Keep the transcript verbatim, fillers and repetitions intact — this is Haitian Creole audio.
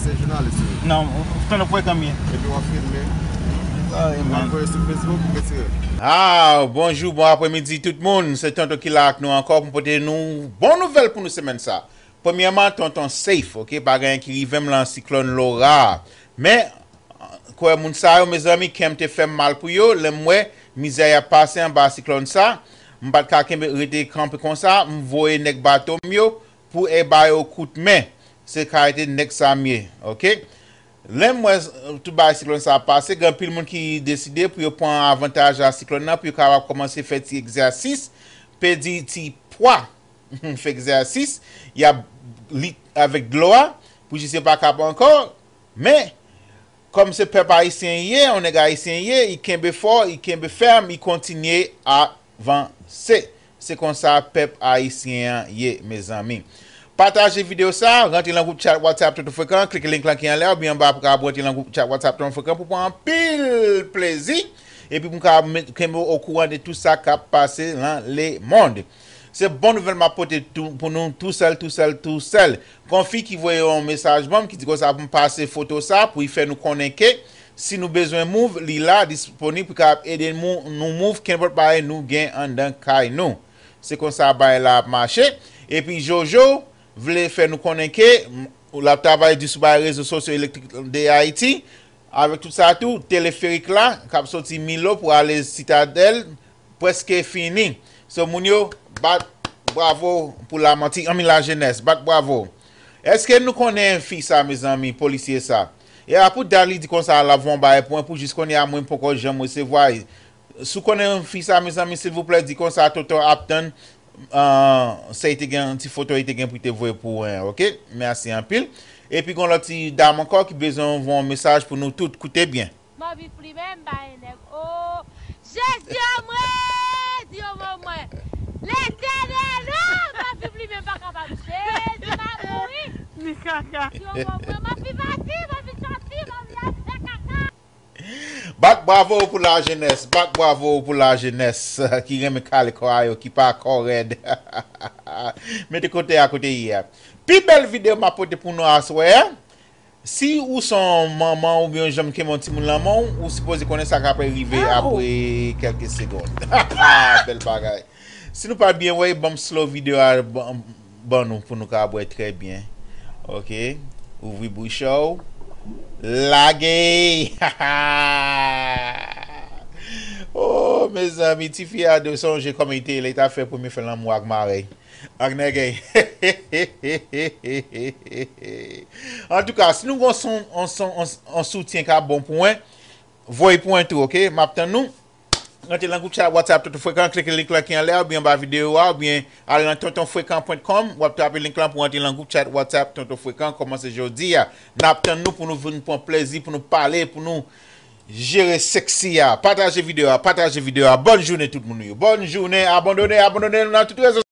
Se jounalis ou ye? Non, tonton frekan m ye. Epi w ap filme? Ah, W ap voye sou Facebook, ou retire? Ah, bonjou, bon apremidi tout moun. Se Tonton ki la ak nou ankò pou m pote nou bon nouvèl pou nou semèn sa. Premyèman, Tonton safe, ok? Pa gen anyen ki rive m lan siklòn Laura. Men, kwè moun sa yo, mezanmi, kè m te fè m mal pou yo, lè m wè mizè y ap pase anba siklòn sa, m pa t ka kenbe rete kanpe konsa, m voye nèg bato m yo pou e ba yo kout men. Se kalite nèg sa m ye, ok? Lè m wè tout bagay siklòn sa ap pase, gen anpil moun ki deside pou yo pran avantaj a siklòn nan, pou yo kapab kòmanse fè ti egzèsis, pèdi ti pwa, fè egzèsis, y ap lit avèk dlo a, pou jis yo pa kab ankò. Men, kòm se pèp ayisyen ye, yon nèg ayisyen ye, li kenbe fò, li kenbe fèm, li kontinye avanse. Se konsa pèp ayisyen an ye, mezanmi. Pataje videyo sa, rantre nan gwoup chat WhatsApp Tonton Frekan, klike link lan ki anlè, oubyen anba pou ka rantre nan gwoup chat WhatsApp Tonton Frekan pou pran anpil plezi, epi pou ka kenbe okouran de tout sa k ap pase nan lemonn. Se bon nouvèl m ap pote pou nou tousèl, tousèl, tousèl. Gon fi ki voye yon mesaj ban m ki di konsa pou m pase foto sa pou li fè nou konnen ke si nou bezwen mouv, li la disponib pou kapab ede nou mouv kenpòt bagay nou gen anndan kay nou. Se konsa bagay la ap mache. Epi Jojo vle fè nou konnen ke l ap travay di sou bagay rezo sosyo elektrik de Ayiti. Avèk tout sa tou, teleferik la k ap soti Milo pou ale Sitadèl prèske fini. So moun yo, bat bravo pou lamanti, anmi lajenès, bat bravo. Èske nou konnen fi sa, mezanmi, polisye sa? E a pou dat li di konsa l ap voye yon bagay pou mwen pou jis kounye a mwen poko janm resevwa l. Si w konnen fi sa, mezanmi, silvouplè, di konsa Tonton ap tann. Sa li te gen, ti foto li te gen pou li te voye pou mwen, ok? Mèsi anpil. Epi gon lòt ti dam ankò ki bezwen voye yon mesaj pou nou tout. Koute byen. M anvi flimen m bay nèg o. Jezi o mwen, di o mwen mwen. Letènèl o, m anvi flimen m pa kapab. Jezi m ap mouri. Ni kaka. Di o mwen mwen, m anvi vati, m anvi sòti, m anvi al fè kaka. Bat bravo pou lajenès, bat bravo pou lajenès ki renmen kale kò a yo, ki pa kò rèd. Mete kote a kote ye a. Pi bèl videyo m ap pote pou nou aswè a. Si ou se yon manman oubyen yon janm kenbe yon timoun lan men w, ou sipoze konnen sa k ap rive apre kèlke segonn. Bèl bagay. Si nou pa byen wè, ban m slow videyo a ban nou pou nou ka wè trè byen. Ok. Ouvri bouch ou. Lage! Oh, mezanmi, tifi a dwe sonje kòman li te ye lè li t ap fè premye fè lanmou ak marèy. Ak nègèy. Antouka, si nou gon son, on son, on, on soutyen k ap bon pou mwen, voye pou mwen tou, ok? M ap tann nou. Rantre nan gwoup chat WhatsApp Tonton Frekan, klike link lan ki anlè a, oubyen anba videyo a, oubyen ale nan tonton frekan pwen kòm, w ap trape link lan pou rantre nan gwoup chat WhatsApp Tonton Frekan, kòmanse jodi a. N ap tann nou pou nou vin pran plezi, pou nou pale, pou nou jere seksi a. Pataje videyo a, pataje videyo a. Bòn jounen tout moun yo. Bòn jounen, abandone, abandone nou nan tout rezo